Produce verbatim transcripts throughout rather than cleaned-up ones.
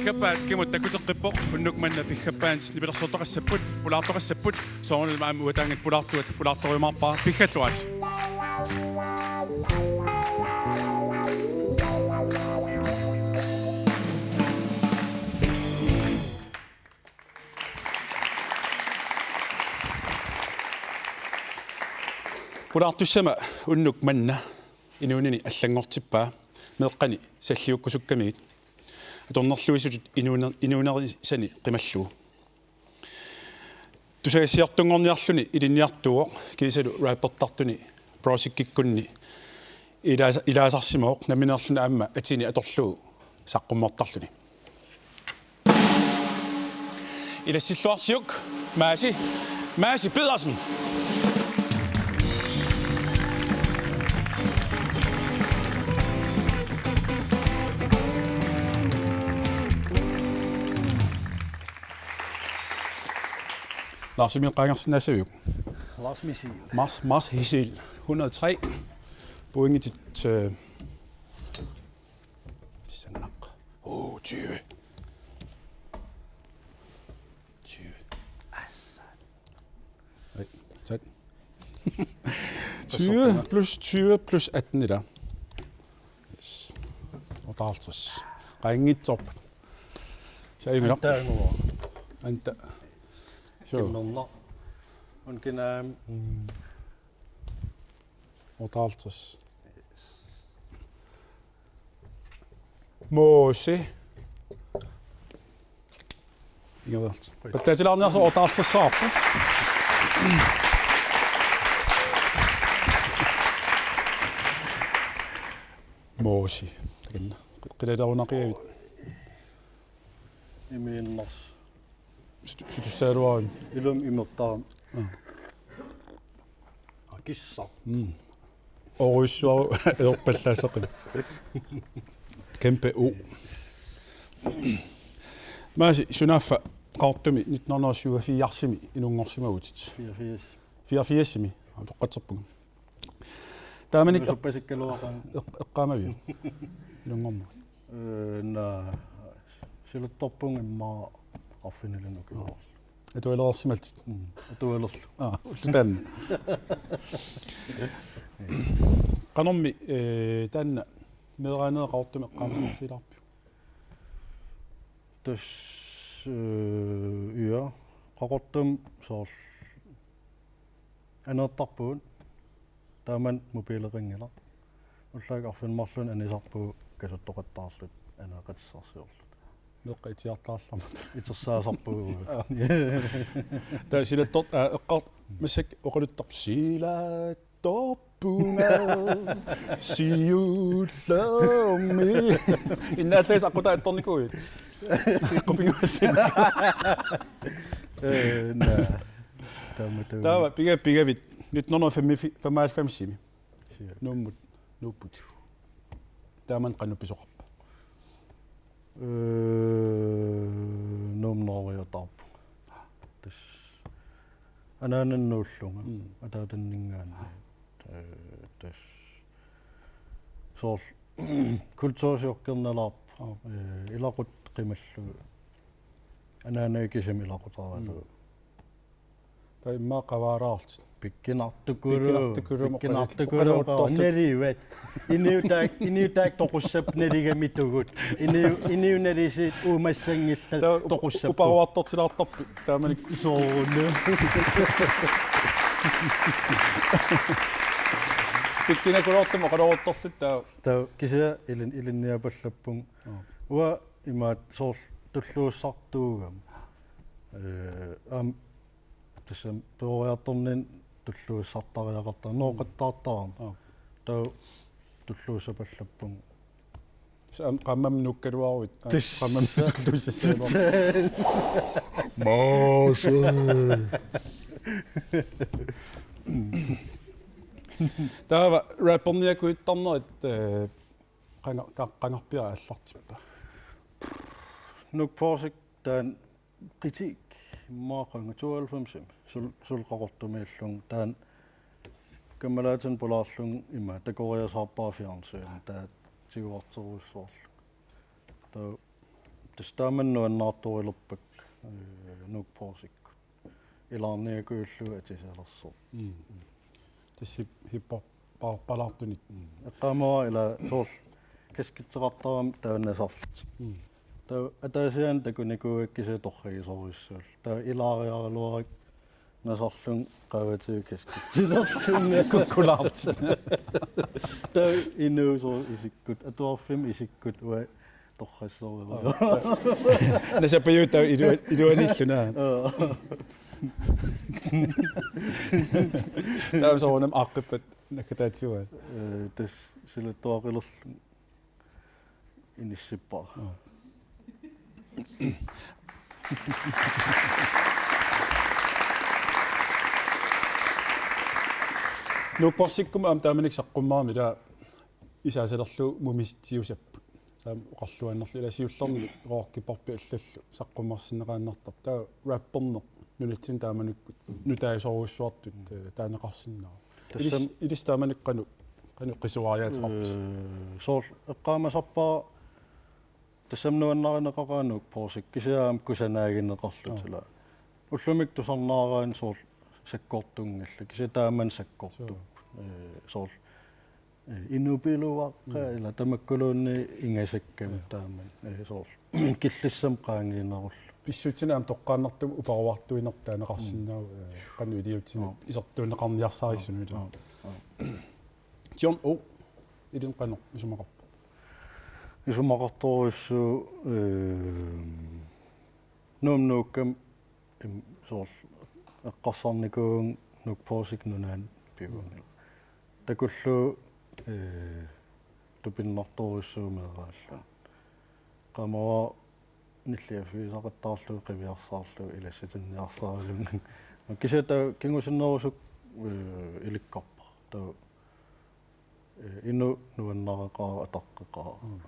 Piffappaat kimut takuteqqippoq, unnuk manna Piffappaanit nipilersortoqassapput, pulaartoqassapput, soorunami aamma uataangat pulaartuat pulaartorujumaarpara, piggalluarisi. Pulaartussama unnuk manna inuunini allanngortippaa meeqqani salliukkusukkamigit atornerluisutut inuuner-, inuunerisani qimallugu. Tusagassiortunngorniarluni ilinniartuuvoq kiisalu rappertartuni Brossikikkunni ilaasa-, ilaasarsimavoq nammineerluni aamma atini atorlugu saqqummertarluni. Ilassilluarsiuk, Maasi, Maasi Pedersen. Lars Emil, qaangersinnaassaguk? Lars Misil. Mars, Mars Hisil, hundrede og tre. Pointit, øh, sanganaq. Åh, tyve. Tyve. Assa. Nej, tæt. Tyve plus tyve plus atten i dag. Yes. Otteoghalvtreds. Qaangiitsoorpat. Saimila. Taanguva. Anta. Sure. Kimmerna. Unkinam. Otteoghalvtreds. Moosi. Ingaveertoq. Pattaatilaarniarsa otteoghalvtredsaarpoq. Moosi. Takanna. Qilalerunaqiavit. Imiinnars. Sut-, sutussaaruarin. Ilum imertaam. Aa. Akissa. Mm. Orujussuaru ajorpallaassaqimmat. Kæmpe O. Maasi, sunaaffa Qaqortumi nitten hundrede og syvogfirsimi inunngorsimavutit? Fireogfirs. Fireogfirsimi. Aa, toqqatserpunga. Taamani suppasikkaluaqaanga. Eq-, eqqaamaviuk? Ilunngornerit. Øh, naa, silattorpunga immaqa arfinilinnik ukiorlugu. Atualersimallutit? Mm, atualerlugu. Aa, ullutaan. Qanormi, øh, taanna meeraaneq Qaqortumi eqqaamasaqarfigilaarpiuk? Tassa, øh, ja, Qaqortumi soorlu aneertarpugut. Taamani mobileqanngilaq. Ullaakkut arfineq-marlunnik anisarpugut kasuttoqattaarluta aneeqatissarsiorluta. Meeqqat itigartaarlamata. Itersaasarpugut. Aa. Taava silattor-, aa, eqqar-, massakkut oqaluttarpoq silattorpunga. Siullermik. Innaallaat aqqutaa attornikuuit? Qupingualli. Øh, naa. Taama, taama. Taava piga-, pigavit nitten hundrede og femoghalvfemsimi. Siap. Nuummut, nuupput. Taamani qanoq pisoqarpa? Øh, Nuummut nuunnariataarpunga. Tassa anaanannut nuullunga. Mm. Ataatanninngaanniit. Øh, tassa soorlu kulturchokkernialaarpoq. Aa. Øh, ilaquttat qimallugu. Anaanaga kisimi ilaqutaralugu. Mm. Taava immaqa qavaaraarlutit. Pikkunartukuluuvoq. Pikkunartukuluuvoq. Pikkunartukuluuvoq. Oqaluttorlutit. Nalivat. Inuit taakku, inuit taakku toqussapput naligamitugut. Inuit, inuit nalisiit uumassanngillat. Taava up-, toqussapput. Uparuartortilaartarput taamanikkut. Soorlu. Pikkunakuluuvoq oqaluttorlutit taava. Taava kisianni ilin-, ilinniapallappunga. Aa. Uanga imaattoq soorlu tulluussartuugama. Øh, aamma tassami peroriartorninni tulluussartariaqartarama, nooqattaartarama. Aa. Taava tulluussapallappunga. Sa-, am-, qaammammut nuukkaluaruit. Aa, tassa. Qaammammut tulluussassaagaluarpoq. Maasi. Taava rapperniakujuttarnerit, øh, qanga-, qa-, qangarpiaq aallartippa? Nuuk Porsik taanna Kritik, immaqa qanga tooghalvfemsimi, sul-, suli Qaqortumiillunga, taanna kammalaatinik pulaarlunga ima takoriasaarpara fjernsyni, taava tiguarterujussuarlunga. Taava Tassa taama nuannaartorilerpakka, eh, Nuuk Poorsikkut. Ilaarniakujullugu atisalersoq. Mm. Tassa hip-, hipperpaarpalaartunik. Mm. Eqqaamavara ila soorlu kaskitseqartarami taanna sarlit. Mm. Taava ataasiaannaq takunikuuakka kisianni torragisorujussuullutik. Taava ilaariaraluarakku nasarlunga qaavatigut kaskitsilerlunga. Kukkulaartut. Taava inuusoq isikkut, atuarfimmi isikkut, uanga torrassorujuuvoq. Nasapajuut taava ilua-, iluaniilluna. Aa. Taava soorunami aaqqippat nakkataatigut. Eh, tassa silattuaqilerlunga inissippara. Aa. Nuuk Poorsikkummi aamma taamanikkut saqqummerami ila isaasalerlugu mumisitsiusapput. Taama oqarluaannarlugu ila siullermik rockippavut allallu saqqummersinneqaannartarput. Taava rapperneq nunatsinni taamanikkut nutaasorujussuartut, eh, taaneqarsinnaavoq. Tassami ilis-, ilissi taamanikkut qanoq, qanoq qisuariaateqarpisi? Eh, soorlu eqqaamasarpara tassami nuannarineqaqaaq Nuuk Poorsik kisianni aamma kusanaagineqarlutik. Joo. Ila ullumikkut tusarnaaraanni soorlu sakkortunngillat. Kisianni taamani sakkortupput. Joo. Eh, soorlu, eh, inupiluaqqat, mm, ila tamakkuluunniit ingasakkamik, joo, taamani. Eh, soorlu killissamik qaangiinerullutik. Pissutsit aamma toqqaannartumik uparuartuinerput taaneqarsinnaavoq, mm, eh, qanoq iliuutsineq, joo, isertuunneqarniarsarisunut. Joo, joo. John O. Ilinnut qanoq isumaqarpa? Isumaqartorujussuuvoq, eh, Nuummi Nuukkami, im-, soorlu eqqarsarnikuuvunga Nuuk Poorsik nunaanni pivoq. Mm. Takullugu, eh, tupinnartorujussuuvoq meeraallunga. Eqqaamavara nilliaffigisaqattaarlugu qiviarsaarlugu ilassitinniarsaralugu. Kisianni taava kingusinnerusukkut, eh, ilikkarpara. Taava, eh, inuk nuannareqaara, ataqqeqaara. Mm.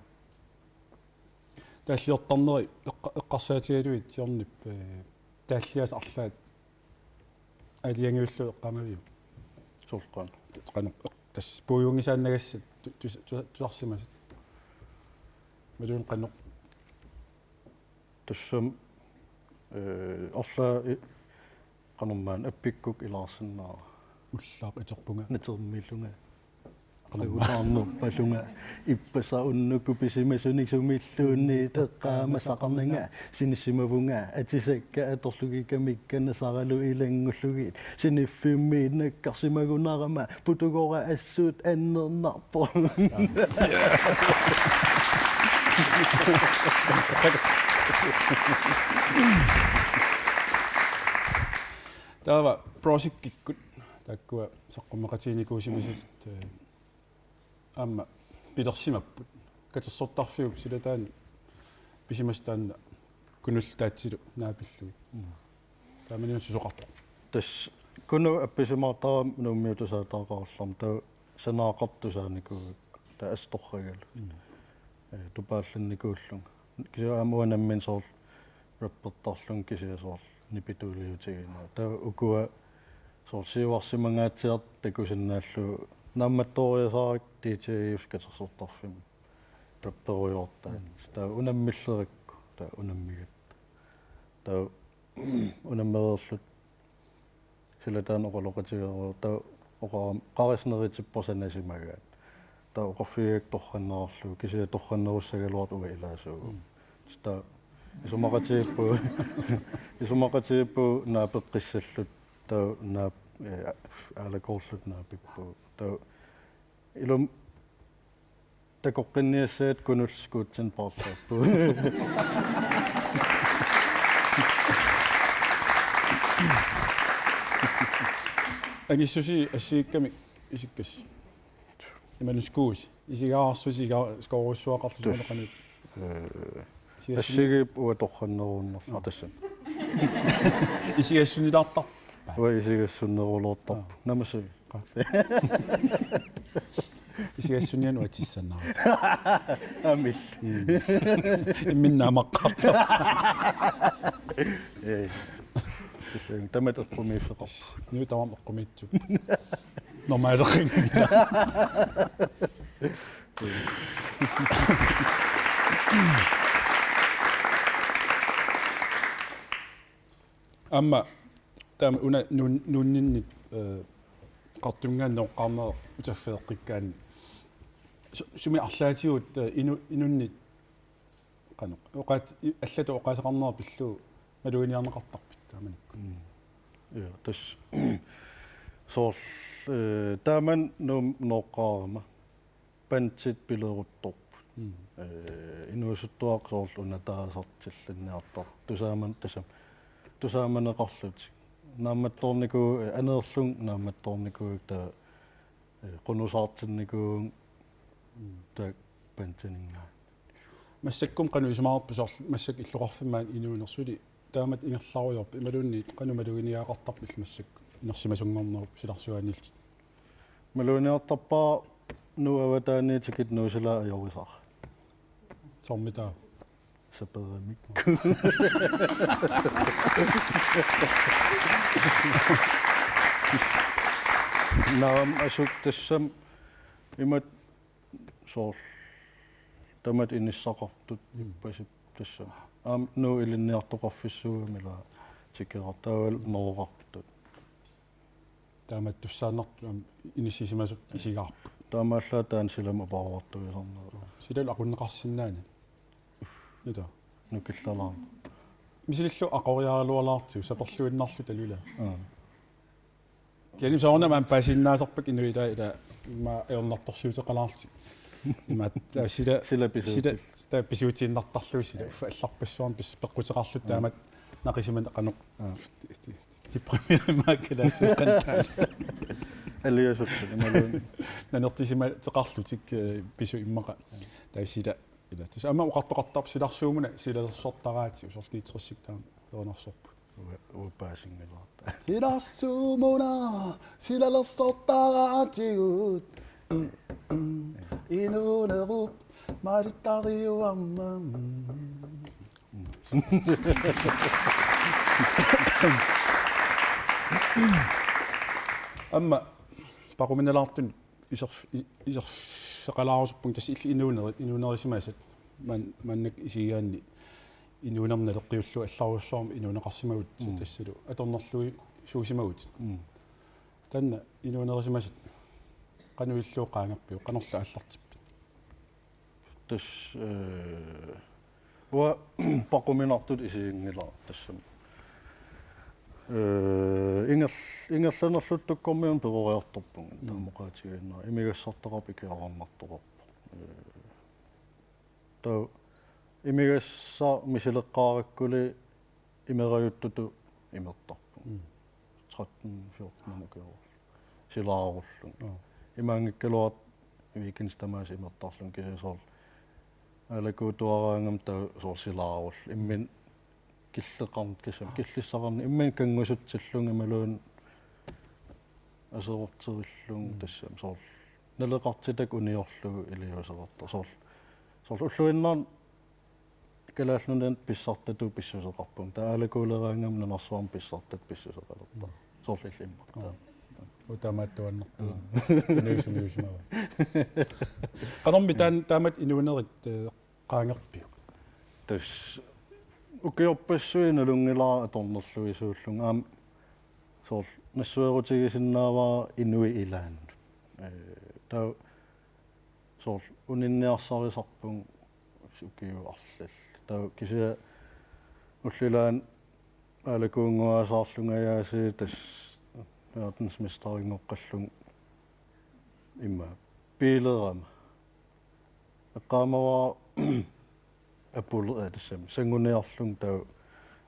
Taalliortarneri eqqa-, eqqarsaatigalugit Johnnip, eh, taalliassat arlaat aalajangiullugu eqqaamaviuk? Soorlu qanoq? Qanoq, tassa puiunngisaannagassat tu-, tu-, tu-, tusarsimasat. Imaluunniit qanoq? Tassami, eh, arlaat i-, qanormaanna appikkukka ilaarsinnaavara. Ullaaq iterpunga. Natermilunga. Qanormaanna. Qagutaarnerpalunga. Ippassaq unnukkut pisimasunik sumilluunniit eqqaamasaqarnanga. Sinissimavunga atisakka atorlugit kamikka nasaralu ilanngullugit. Siniffimmiit nakkarsimagunarama putugora assut annernarpoq. Taava Prosikikkut taakkua saqqummeqatiginikuusimasatit, eh, aamma pilersimapput. Katersortarfiup silataani pisimasoq taanna Kunulliup taatsilu naapillugit. Mm. Taamaniuna susoqarpa? Tassa Kunuk appisimaartarami Nuummiut tusaataaqarallarmat, taava sanaaqartut tusaanikuuakka, taava assut torragalu. Mm. Eh, tupaallannikuullunga. Kisianni aamma uanga nammineq soorlu rappertarlunga kisianni soorlu nipituuliutigineq. Taava ukua soorlu siuarsimangaatsiartut takusinnaallugu naammattooriasaarikka D J-ussat katersortarfimmi rapperujoortaat. Mm. Taava unammillerakku, taava unammigatta. Taava unammereerluta silataani oqaloqatigeeruvoq, taava oqarama qarisneritippoq sanasimagaat. Taava oqarfigaakka torrannerarlugu, kisianni torrannerussagaluartoq uanga ilaasuuvoq. Mm. Taava isumaqatigiippugut, isumaqatigiippugut naapeqqissalluta, taava naap-, eh, aalakoorluta naapippugut. Taava ilumut takoqqinniassagatta Kunulliup skuutsinut paarlaarpugut. Angissusi assigiikkamik isikkassooq. Imaluunniit skuusi. Isigaarsusi isiga-, skoorujussuaqarlusi. Tus. Imaluunniit qanoq. Eh, isigassuni-, assigiippoq uanga torranneruunnerlunga. Aa. Tassami. Isigassunilaartarpa? Uanga isigassunneruloortarpunga. Aa. Namasui. Qa-, isigassunianut atissannaarsi. Aamma illit. Mm. Imminnaamaqqaartarsi. Ee. Tassa tamatta eqqumiiffeqarpugut. Nuup tamarmi eqqumiitsupput. Normaleqanngilaq. Mm. Aamma taama una nuun-, nuunninni, eh, qartunngaanniit nooqqaarneq utaffeeqqikkaanni. Su-, sumi arlaatigut, eh, inu-, inunnit qanoq. Oqaat-, i-, allatut oqaaseqarnera pillugu maluginiarneqartarpit taamanikkut. Mm. Ja, tassa soorlu, eh, taamani Nuummi nooqqaarama bandit pileruttorput. Mm. Eh, inuusuttuaq soorlu una taasartillinniartartoq. Tusaama-, tassami. Tusaamaneqarlutik. Naammattoorniku-, eh, aneerlunga naammattoornikuuvugut taava, eh, qunusaartinnikuuvugut. Mm. Taava bandininngaanniit. Massakkut qanoq isumaqarpit soorlu massakkut illoqarfimmi maani inuuneq suli taamatut ingerlarujoorpit imaluunniit qanoq maluginiagaqartarpit massakkut inersimasunngornerup silarsuaaniillutit? Maluginiartarpara Nuup avataaniit tikittut Nuup silaa ajorisara. Soormitaava? Saperamikku. Naamik, assut tassami imatut soorlu tamatta inissaqartut. Mm. Ippasippoq tassami. Aamma Nuup ilinniartoqarfissuugami ilaa tikerartut taavalu nooqartut. Taamatut tussaannartut aamma inissisimasut isigaarput. Taamaallaat taanna silami apaartuisarneruvoq. Silalu aqunneqarsinnaanani. Ila. Nukillalaarneq. Misilillugu aqoriaralualaartigu saperluinnarluta ilaa. Aa. Kisianni soorunami aamma paasinnaasarpakka inuit ilaa, ilaa immaqa ajornartorsiuteqalaarlutik. Immaqa taava sila, sila pisuutil-, sila, taava pisuutiinnartarlugu sila. Uffa allarpassuarnik pis-, peqquteqarlutik. Mm. Taamatut naqisimaneq qanoq. Aa. Deprimerimaakkalaattoqantaas. Aliasullutik imaluunniit. Nanertisimateqarlutik, eh, pisut immaqa. Taava sila, ila. Tassa aamma oqartoqartarpoq silarsuumuna silalersortaraatigut, soorlu guitarissat taama erinarsorput. Uanga, uanga paasinngilaarta. Silarsuumuna silalersortaraatigut. Inuunerup malittariuarmat. Aamma paquminalaartut iserf-, i-, iserfeqalaarusupput tassa illit inuunerit, inuunerisimasat maan-, maannakkut isigigaanni inuunermi naleqqiullugu allarujussuarmik inuuneqarsimavutit. Mm. Tassalu atornerluisuusimavutit. Mm. Taanna inuunerisimasat qanoq ilillugu qaangerpiuk, qanorlu aallartippit? Tassa, eh, uanga paquminartutut isiginngilara tassami. Eh, inger-, ingerlanerlutukkormiunut peroriartorpunga. Mm. Taama oqaatigiinnarlugu imigassartaqarpoq ikiorarnartoqarpoq. Eh, taava imigassaq misileqqaarakkuli imerajuttutut imertarpunga. Mm. Tretten, fjorten ukioq. Silaarullunga. Joo. Imaanngikkaluartoq weekendit tamaasa imertarlunga, kisianni soorlu aalakoortuaraangama taava soorlu silaarullunga. Imminut killeqarn-, kisianni killissaqarn-, imminut kanngusutsillunga imaluunniit aserorterillunga. Mm. Tassami soorlu naleqartitat uniorlugu iliuuseqartarpoq. Soorlu, soorlu ulluinnarni Kalaallit Nunaanni pissartatut pissuseqarpunga. Taava aalakooreraangama nunarsuarmi pissartatut pissuseqalertarpoq. Mm. Soorlu illit immaqa. Joo. Uanga taamaattuaannarpunga. Mm. Inuit sumiiusimavaat. Qanormi taan-, taamatut inuunerit, eh, qaangerpiuk? Tassa ukiorpassuit nalunngilara atornerluisuullunga, aamma soorlu nassuerutigisinnaavara inuit ilaannut. Eh, taava soorlu uninniarsarisarpunga ukiut arlallit. Taava kisianni ullut ilaanni aalakoornguasaarlunga aasiit tassa verdensmesterinngorlunga immaqa biilerama. Eqqaamavara apul-, eh, tassami sanguniarlunga taava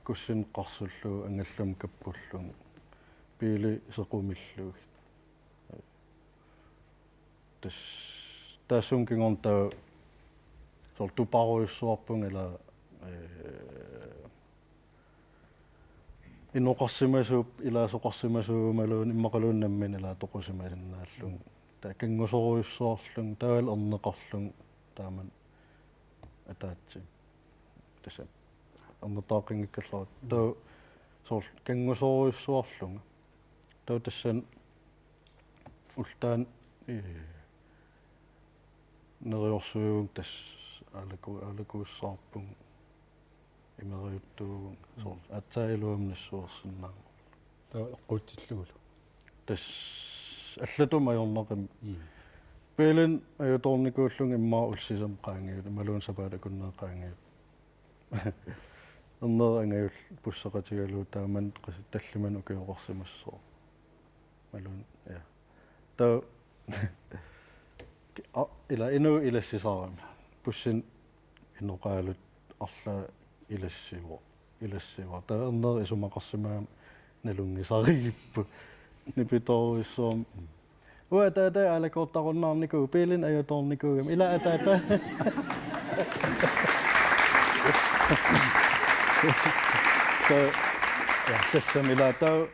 kussineq qarsullugu angallamik kappullunga biili sequmillugit. Tassa taassuma kingorna taava soorlu tuparujussuarpunga ilaa, eh, inoqarsimasuup ilaasoqarsimasuugaluunniit immaqaluunniit nammineq ilaa toqusimasinnaallunga. Taava kanngusorujussuarlunga, taavalu erneqarlunga, taamani ataatsimik. Tassami. Ernutaaqqinngikkallarama. Taava soorlu kanngusorujussuarlunga. Taava tassani ulloq, eh, neriorsuivunga tassa aalaku-, aalakoorsaarpunga. Imeriuttuuvunga soorlu aatsaat iluamik nassuersinnaavugut. Taava eqquutsillugulu. Tassa allatut ajornaqimmat. Mm. Biilini ajutoornikuullunga immaqa ullormut qaangiullunga imaluunniit sapaatip akunneri qaangiullunga. Erneri angajulleq busseqatigalugu taamani qas-, tallimanik ukioqarsimassooq. Imaluunniit, ja. Taava a-, ila inuit ilassisarami. Bussinik inoqaalutit arlaat ilassivoq. Ilassivoq. Taava erneri isumaqarsimagami nalunngisarigipput. Nipitoorujussuarmik. Uanga ataatai aalakoortarunnaarnikuuvoq, biilini ajutoornikuugami. Ila ataatai. Taava, ja, tassami ila taava,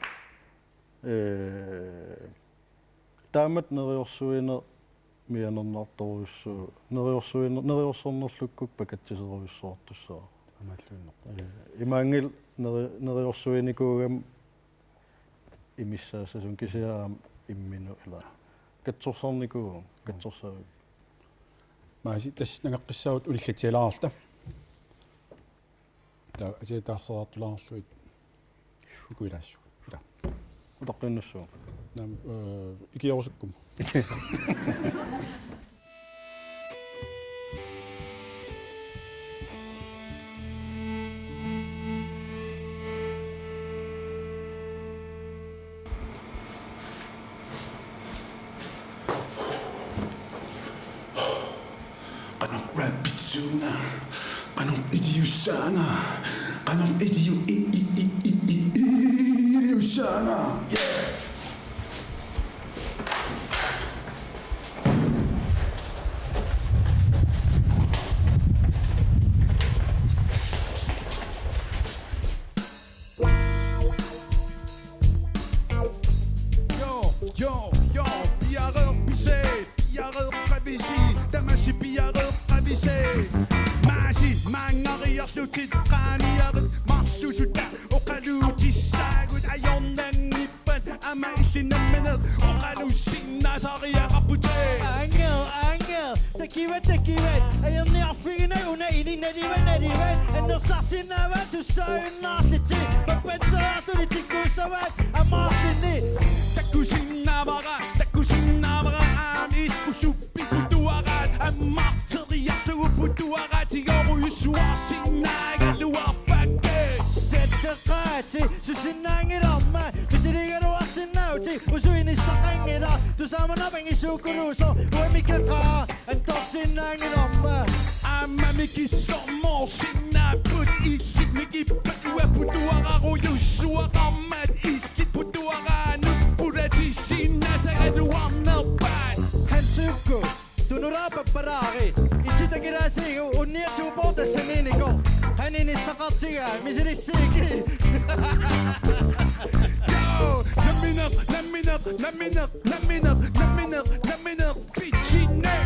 ee, taamatut neriorsuineq mianernartorujussuuvoq. Neriorsuineq, neriorsornerlukkukku pakatsiserujussuartussaavoq. Aamma alluinneq. Ee, imaanngilaq neri-, neriorsuinikuugami imissaassasut kisianni aamma imminut ila. Katsorsarnikuuvunga, katsorsaavugut. Maasi, tassa nangeqqissaagut unillatsialaarta. Taava atia taarserartulaarlugit. Ukuilaassuk. Ila. Utaqqiinnassuugut. Naam, ee, ikiorusukkumma. Qanoq rappissuunga, qanoq iliussaanga, qanoq iliu-, i-, i-, i-, i-, i-, iliussaanga. Yeah. Jo, jo, jo, piareerpisi, piareeqqavisi, tamassi piareeqqavisi. Maasi, maanngariarlutit qaaniarit, marluulluta oqaluutissaagut, ajornanngippat aamma illit nammineq oqaluussinnaasariaqarputit. Angel, angel, takivat, takivat, ajorniarfigineq una ini nalivat, nalivat, annersarsinnaavat, sussaajunnaarlutik, pappatseriartulik tikkuussavaat, amaarluni. Takusinnaavara, takusinnaavara, aamma illit usuppit putuaraat, ammarteriarlugu putuaraatigoorujussuarsinnaagaluarpakkit. Setteqaati, susinnaanngilarmat, misiligaluarsinnaavutit, usuinissaqanngilaq, tusaamanerpangisuukuluusoq, uamikeqaa, antorsinnaanngilarmat. Aamma mikillormoorsinnaapput, illit mikippat uanga putuararujussuaqarmat, illit putuaraanut pulatissinnaasagaluarnerpaat. Hansukku, tunuraappappalaari, itsi takilaasigu, unnia tuupoortassaniiniko, haninissaqartigaa, misilissiigi. Joo, nammineq, nammineq, nammineq, nammineq, nammineq, nammineq, pitsinneq.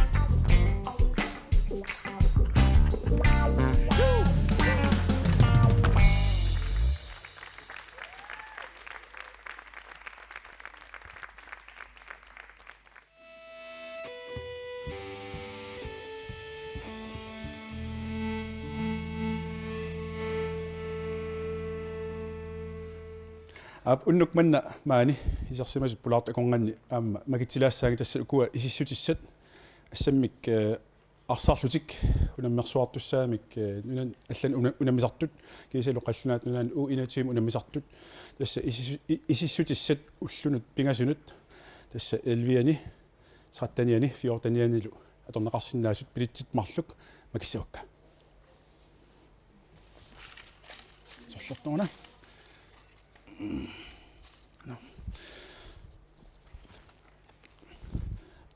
Aap, unnuk manna maani isersimasut pulaartut akornanni aamma makitsilaassaanga, tassa ukua isissutissat assammik, eh, arsarlutik unammersuartussaamik, eh, nunani allani una-, unammisartut, kiisalu Qallunaat Nunaanni U enogtyve unammisartut, tassa isis-, i-, isissutissat ullunut pingasunut, tassa elleve-ani, tretten-iani, fjorten-ianilu atorneqarsinnaasut billetsit marluk makissavakka. Sorlertoruna.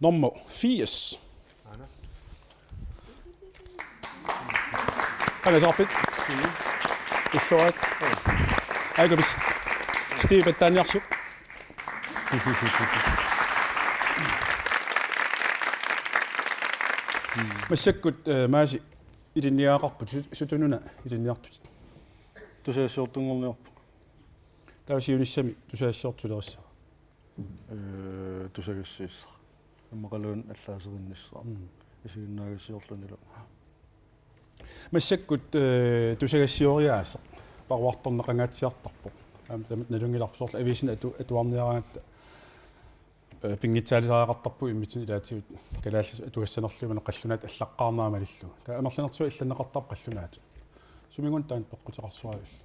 Nummer firs. Qanga saarpit? Illuaat. Aigabis. Steve Taaniarsu. Massakkut, eh, Maasi, ilinniagaqarput, su-, sutununa ilinniartutit? Tusagassiortunngorniarpunga. Taava siunissami tusagassiortut sulerissava? Ee, tusagassiissara. Immaqaluunniit allaaserinnissara. Mm. Isiginnaagassiorlunilu. Massakkut, eh, tusagassioriaaseq paruartorneqangaatsiartarpoq. Aamma tamatta nalunngilarput, soorlu aviisini atu-, atuarniaraangatta, eh, pinngitsaalisariaqartarpugut immitsinnut ilaatigut kalaallisut atugassanerlugit, una qallunaatut allaqqaarnera malillugu. Taava amerlanertigut allanneqartarpoq qallunaatut. Suminnguuna taanna peqquteqarsoravillugu?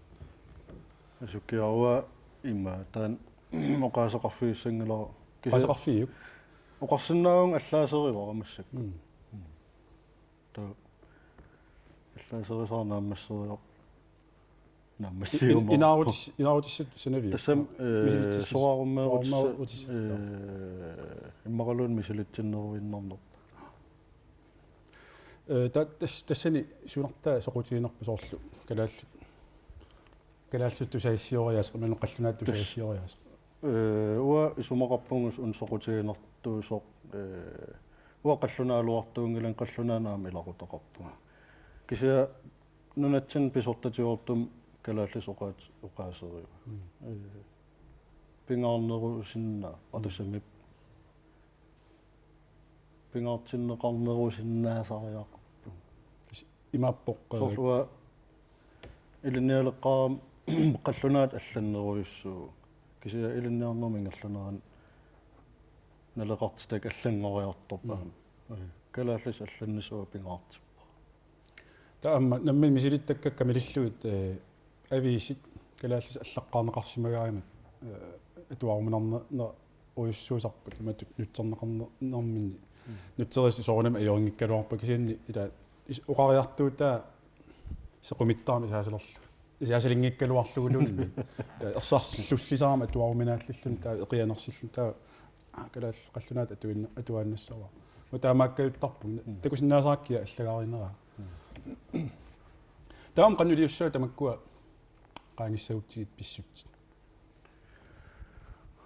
Asukiaq, uanga immaqa taanna oqaaseqarfigissanngilara. Kisianni oqaaseqarfigiuk? Oqarsinnaavunga allaaserivara massakkut. Mm. Taava allaaserisara naammasseriar-, naammassiumaarpoq. In-, inaarutis-, inaarutissat sanaviuk? Tassami, eh, misilitsissat, soraarummeerutissat, soraarummeerutissat, eh, immaqaluunniit misilitsinneruinnarnerput. Eh, ta-, tas-, tassani sunartaa soqutiginerpa, soorlu kalaallit, kalaallisut tusagassioriaaseq imaluunniit qallunaatut tus-, tusagassioriaaseq? Eh, uanga isumaqarpunga una soqutiginartuusoq, eh, uanga qallunaaluartuunngilanga, qallunaanut aamma ilaqutaqarpunga. Kisianni nunatsinni pisortatigoortumik kalaallisut oqaat-, oqaaserivaat. Mm. Eh, pingaarnerusinnaavara. Mm. Tassami pingaartinneqarnerusinnaasariaqarpunga. Imaappoq, eh, soorlu uanga ilinnialeqqaarama qallunaatut allannerujussuuvunga. Kisianni ilinniarnerma ingerlanerani naleqartitakka allanngoriartorpaat. Mm. Eh, kalaallisut allannissaq uanga pingaartippara. Taava aamma nammineq misilittakkakka malillugit, eh, aviisit kalaallisut allaqqaarneqarsimagaangat, eh, atuaruminarne-, ne-, -rujussuusarput, imatut nutserneqarnerminni. Mm. Nutserisut soorunami ajorinngikkaluarput, kisianni ila is-, oqariartuutaa sequmittarami isaasalerlu-, isaasalinngikkaluarluguluunniit. Taava ersarilluarami atuaruminaallilluni, taava eqianersilluni, taava, aa, kalaal-, qallunaatut atuinna-, atuaannassavara. Uanga taamaakkajuttarpunga. Mm. Takusinnaasarakkit allagaarineraa. Mm. Taava qanoq iliussagut tamakkua qaangissagutsigit pissutsit?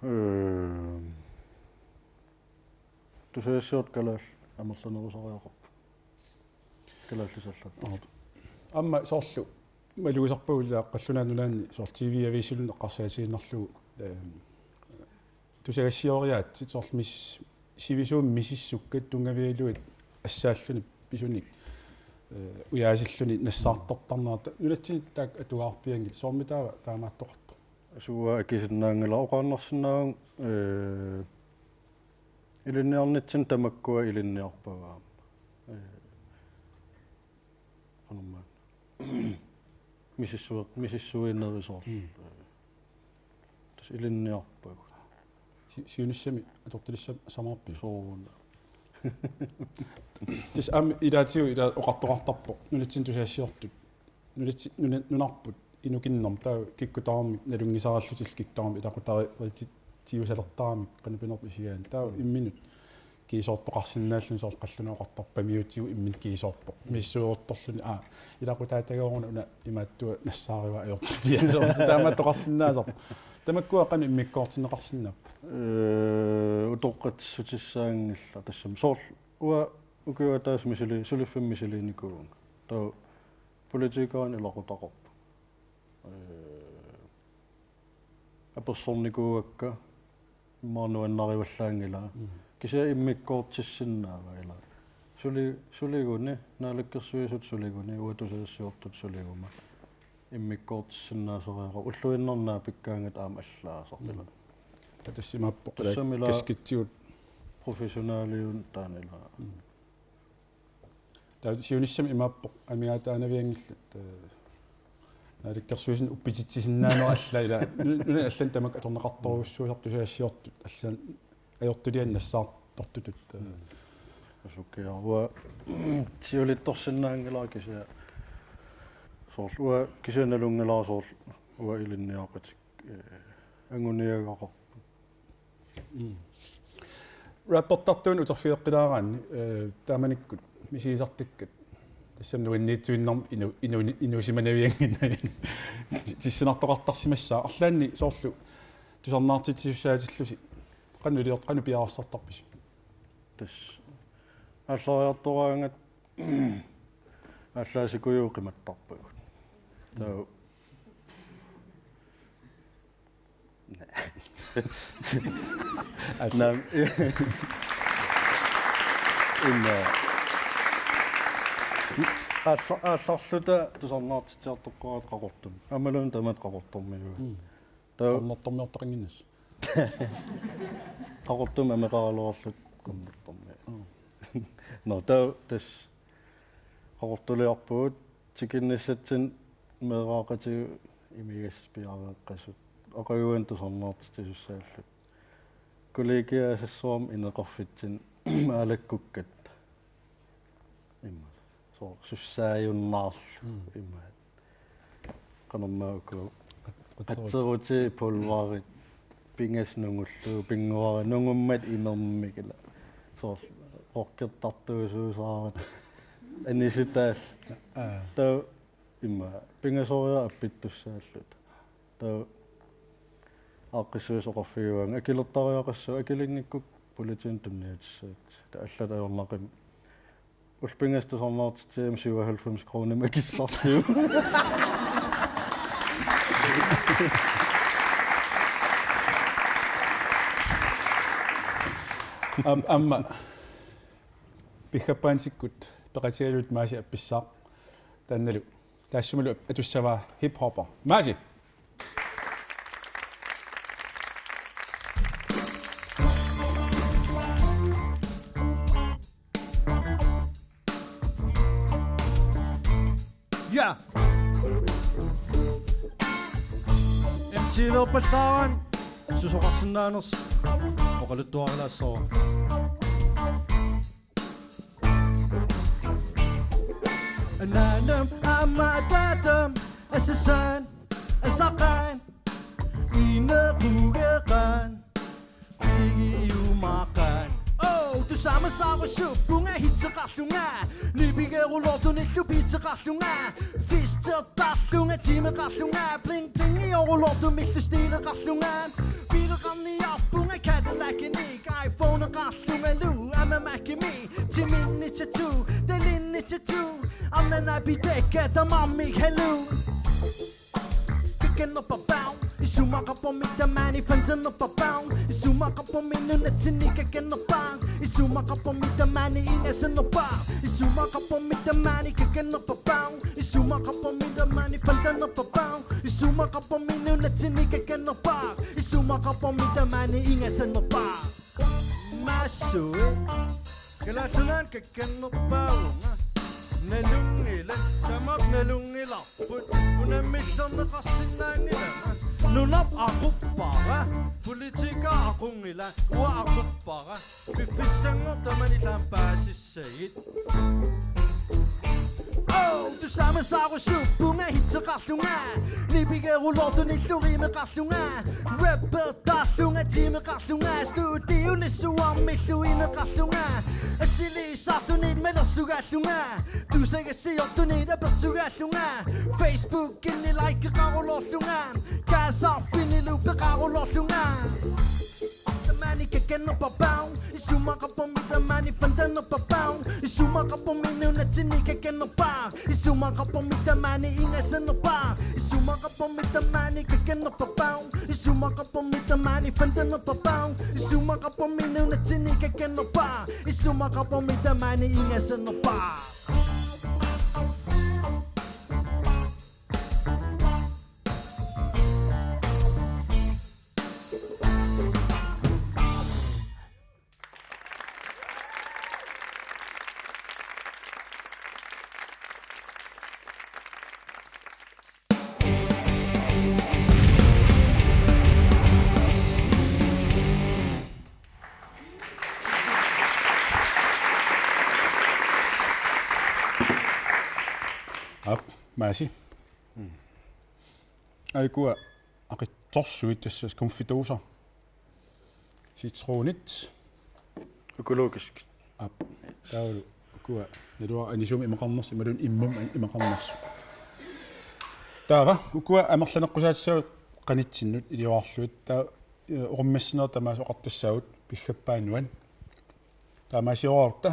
Øhm, tusagassiortut kalaallit amerlanerusariaqarput. Kalaallisut allat. Aap. Aamma soorlu malugisarpagut ila Qallunaat Nunaanni soorlu T V-aviisilluunniit eqqarsaatigiinnarlugu, øhm, tusagassioriaatsit soorlu mis-, sivisuumik misissukkat tunngavigalugit assaalluni pisunik, eh, ujaasilluni nassaartortarnera, ta-, nunatsinni taakku atugaarpianngillat, soormitaava taamaattoqartoq? Asuga akisinnaanngilaq, oqaannarsinnaavunga, eh, ilinniarnitsinni tamakkua ilinniarpagut aamma. Eh, qanormaanna. Misissuer-, misissuinerit soorlu. Mm. Eh, tassa ilinniarpagut. Si-, siunissami atortalissammata samaarpiuk? Sooruna. Tassa aamma ilaatigut ila oqartoqartarpoq nunatsinni tusagassiortut. Nunatsi-, nuna-, nunarput inukinnermik, taava kikkut tamarmik nalunngisarallutillu kikkut tamarmik ilaqutariitit-, -tiusalertaramik qanoq pinerpoq isigaanni. Taava, mm, imminut kiisoortoqarsinnaalluni, soorlu qallunaat oqartarput pamiutigut imminut kiisoorpoq. Mm. Misissueruttorluni, aa, ilaqutaataga una, una imaattua nassaarivaa ajortuliaa. Soorlu taamaattoqarsinnaasarpoq. Tamakkua qanoq immikkoortinneqarsinnaapput? Ee, utoqqatsissutissaanngillat tassami. Soorlu uanga ukioq ataaseq misili-, suliffimmi misiliinikuuvunga. Taava politikerinik ilaqutaqarpunga. Ee, apersornikuuakka immaqa nuannarivallaanngilaa. Mm. Kisianni immikkoortissinnaavara ila. Suli-, suliguni, naalakkersuisut suliguni, uanga tusagassiortut suliguma. Immikkoortissinnaasariaqarpoq, ulluinnarni naapikkaangatta aamma allaasarpoq ila. Mm. Taava tassa imaappoq ila, tassami ila kaskitsigut professionaliuneq taanna ila. Mm. Taava siunissami imaappoq amigaataanavianngillat, eh, naalakkersuisunut uppititsisinnaanera alla ila. Nu-, nunani allani tamakku atorneqartorujussuusarput tusagassiortut allan ajortulianik nassaartortutut. Mm. Asukiaq, uanga siulittorsinnaanngilara kisianni. Soorlu uanga kisianni nalunngilara soorlu uanga ilinniagaqatik, eh, anguniagaqarput. Mm. Rappertartuunik uterfigeqqilaaraanni, eh, taamanikkut misigisartakkat tassami nuanniitsuinnarmik inu-, inu-, inuusimanaviannginnavit ti-, tissinartoqartarsimassaaq. Arlaanni soorlu tusarnaartitsisussaatillusi qanoq ilior-, qanoq piareersartarpisi? Tassa aallariartoraangat aallaasikujuuqimattarpagut. Taava Naam. Imma. Aalla-, aallarluta tusarnaartitsiartoqqaarata Qaqortumi. Aammaluunniit tamatta Qaqortormiuuvoq. Mm. Taava Qaqortormiortaqannginnassi. Qaqortumi ameqaraluarluta Qaqortormiut. Mm. Nå, taava tassa Qaqortuliarpugut tikinnissatsinnut meeraaqatigut imigassaq piareeqqasut. Aqaguani tusarnaartitsisussaalluta. Kollegiaasassuarmi ineqarfitsinni aalakkukkatta. Immaqa. Soorlu sussaajunnaarlugu. Mm. Immaqa. Qanormaa uku. Qatserutit. Qatserutit, pulverit, pingasut nungullugu, pinnguarit nungummat imermik ila. Soorlu rockertartuusuusaaratta. Anisitaalluta. Aa. Taava immaqa pingasoriarluta appittussaalluta. Taava aaqqissuussaq oqarfigaanga akilertariaqassaaq, akilinnikkukku politiinut tunniutissavat. Taava allat ajornaqimmat. Ullut pingasut tusarnaartitsigama syvoghalvfems kronimik akissarsiuk. Aam-, aamma Piggappaantikkut peqatigalugit Maasi appissaaq. Taannalu taassumalu atussavaa Hip Hopper. Maasi! Ja! M T V-pallaaraan susoqarsinnaanersoq oqaluttuarilaassaaq. Anaanam aamma ataatam asasaan asaqaan inequgeqaan pigiumaqaan. Oh, tusaamasaarusuuppunga hitseqarlunga nipigerulortunillu beatseqarlunga fistertarlunga timeqarlunga bling blingiorulortumillu stileqarlunga biileqarniarpunga Cadillacini iPhoneqarlungalu aamma Macimi timinni tattoo talinni tattoo arnanaapitakka tamarmik haluu. Kakannerpapau isumaqarpormi tamaani fantanerpapau isumaqarpormi nunatsinni kakannerpaaq isumaqarpormi tamaani ingasannerpaaq isumaqarpormi tamaani kakannerpapau isumaqarpormi tamaani fantanerpapau isumaqarpormi nunatsinni kakannerpaaq isumaqarpormi tamaani ingasannerpaaq. Massui. Kalaallit Nunaanni kakannerpaavunga. Nalunngilaq, tamarmik nalunngilarput. Unammillerneqarsinnaanngilanga. Nunarput aquppara. Politikerit aqunngilai. Uanga aquppara. Piffissanngormat tamanit illit paasissagit. Oh, tusaamasaarusuuppunga hitseqarlunga nipigerulortunillu rimeqarlunga rappertarlunga timeqarlunga studiunissuarmillu ineqarlunga assiliisartunit malersugaallunga tusagassiortunit apersugaallunga Facebookinni likeqaruloorlunga kaasarfinilu peqaruloorlunga. Tamaani kakannerpapau isumaqarpormi tamaani fantanerpapau isumaqarpormi nunatsinni kakannerpaaq isumaqarpormi tamaani ingasannerpaaq isumaqarpormi tamaani kakannerpapau isumaqarpormi tamaani fantanerpapau isumaqarpormi nunatsinni kakannerpaaq isumaqarpormi tamaani ingasannerpaaq. Aap, Maasi. Aajuku aqitsorsuit tassa konfituusa. Citronit. Økologisk. Aap. Taavalu ukua naluara anisuumik imaqarnersoq imaluunniit immumik imaqarnersoq. Taava ukua amerlaneqqusaassavat qanitsinnut iliorarlugit. Taava, eh, oqimmassinerit tamaasa oqartassaagut piggappaat nuann. Taamaasioraarutta,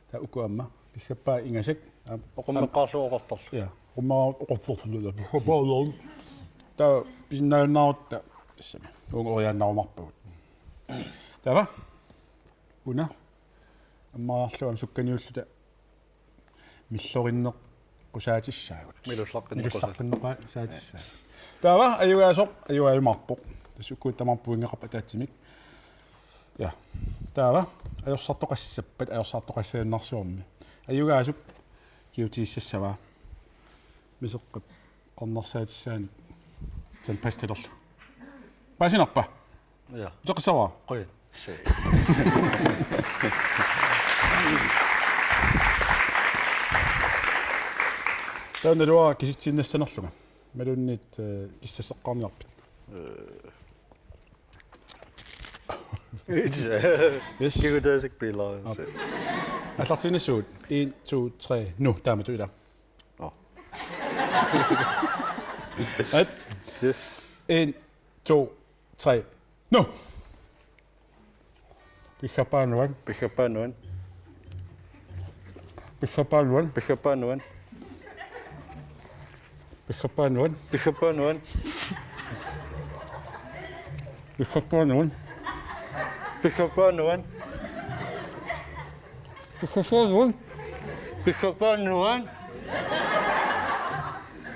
taava uku aamma, piggappaat ingasak, aam, oqimmeqqaarlugu oqartarlugu. Ja, oqimmeqqaarlugu oqartarlugu, ja, piggappaat uloorn. Taava pisinnaajunnaarutta, tassami, uunga oriaannarumaarpagut. Taava, una, ammaraarlugu aamma sukkaniulluta, millorinneq, Qusaatissaagut. Milullaqqinneqqusaat. Milullaqqinneqqusaatissaagut. Taava ajugaasoq, ajugaajumaarpoq. Tassa ukkuit tamarmik pointeqarput ataatsimik. Ja. Taava ajorsartoqassappat, ajorsartoqassannarsuarmi. Ajugaasup kigutigissavaa. Miseqqap qarnersaatissaanik tandpastalerlu. Paasinarpa? Ja. Uteqqissavara? Qujan. Se. Taanna luara kisitsiinnassanerlunga. Imaluunniit, eh, kissasseqqaarniarpit? Eh. Yes. Kigutaasik piilaarisi. Aallartiinnassuugut. En, to, tre. Nu, taamatut ila. Nå. At. Yes. En, to, tre. Nu. Piffissap nuan. Piffissap nuan. Piffissap nuan. Piffissap nuan. Piffissap nuan. Piffissap nuan. Piffissap nuan. Piffissap nuan. Piffissap nuan. Piffissap nuan.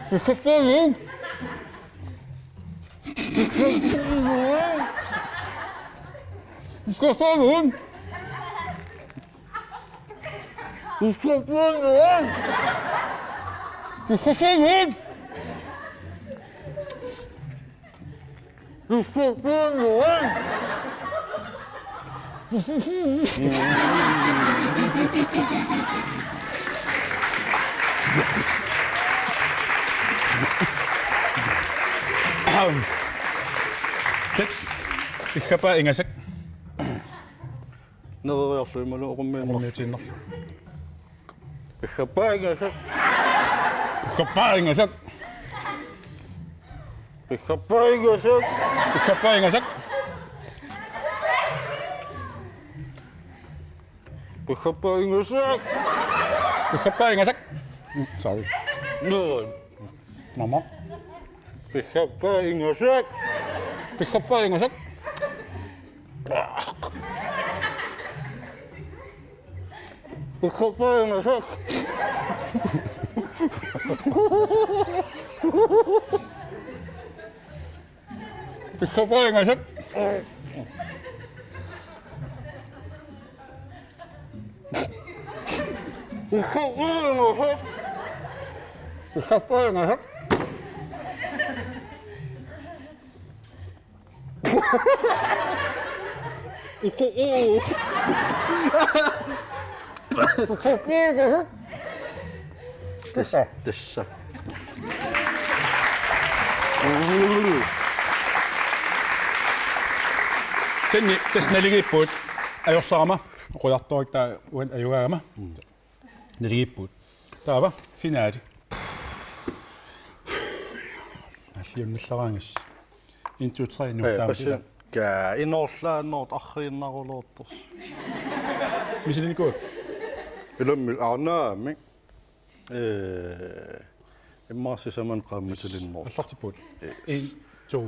Piffissap nuan. Piffissap nuan. Piffissap nuan. Piffissap nuan. Tit. Piffissap ingasak. Nereriarlu imalu oqummiunnerlu. Oqummiutiinnarlu. Piffissap ingasak. Piffissap ingasak. Piffissap ingasak. Piffissap ingasak. Piffissap ingasak. Piffissap ingasak. Mm, sorry. No. Mama. Piffissap ingasak. Piffissap ingasak. Piffissap ingasak. Piffissap ingasak. Piffissap ingasak. Piffissap ingasak. Tassa. Tassa. Tassani, tassa naligiippugut. Ajorsarama, qujartorik taava uani ajugaagama. Naligiippugut. Taava, finale. Alliunnillaraangas. En, to, tre, nu. Ee, taama passi-, ila. Ka-, inoorlaannoortoq arriinnaruluartoq. Misilinikuuakka? Ilammik arnaamik. Ee, immaqa sisamanut qaammatilinnut. Allartippugut. Yes. En, to,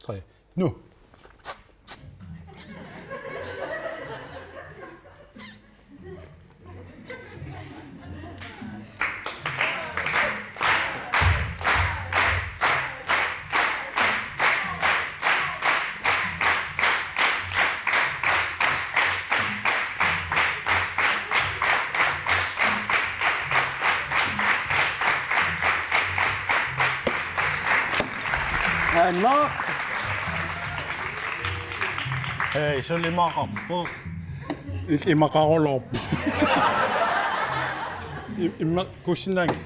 tre. Nu. Anna. Hej, suli imaqarpoq. Illit imaqaruluarpoq. I-, imma kusinnaanngilaq.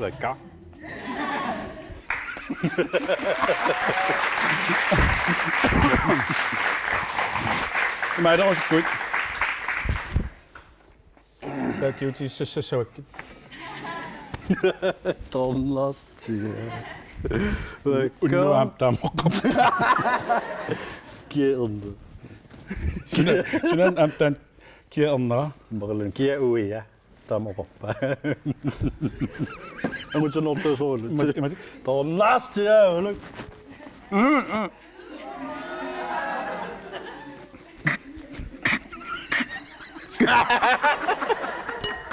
Vaikka. Imaarusukkuit. Taakku kigutigissagakkit. Tornastia. Vaikka. Unnuaam taama oqarpa. Kia ernera. Suna, suna aamma taanna kia ernera. Maqalun kia uia. Taama oqarpa. Angutsanertuusoorlu. Imat-, imatik. Tornastia, uluk. Mm, mm.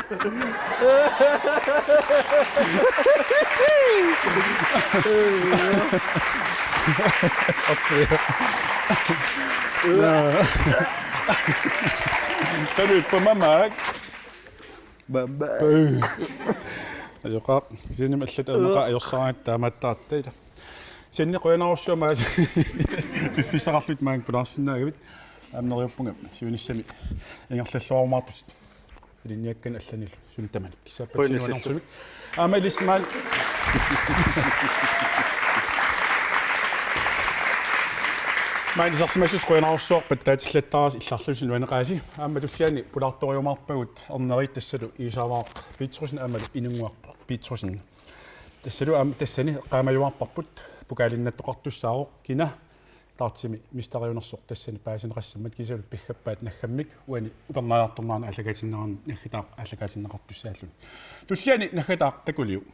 Talu ippa mamaak. Bamba. Ajoqaaq. Kisianni allat aamma ajorsaaraat taamaattaratta ila. Kisianni qujanarsuaq maani piffissaqarlutit maani pulaarsinnaagavit. Aamma neriuppunga siunissami ingerlalluarumaartutit. Ilinniakkanni allanillu suli tamanik. Kissaappatsinni qujanarsuaq. Aamma ilissi maani. Maani isersimassuseq qujanarsuaq pattaatillattaarasi illarlusi nuanneqaasi. Aamma tulliani pulaartorujumaarpagut Erneriit tassalu Iisaavaaq Petrussenip aammalu Inunnguaq Petrussenip. Tassalu aamma tassani eqqaamajuaarparput pokaalinnattoqartussaavoq kina dartsimi mesteriunersoq tassani paasineqassammat kiisalu piggappaat naggammik uani upernaajartornerani aallakaatinnerani naggataaq aallakaatinneqartussaalluni. Tulliani naggataaq takuliuk.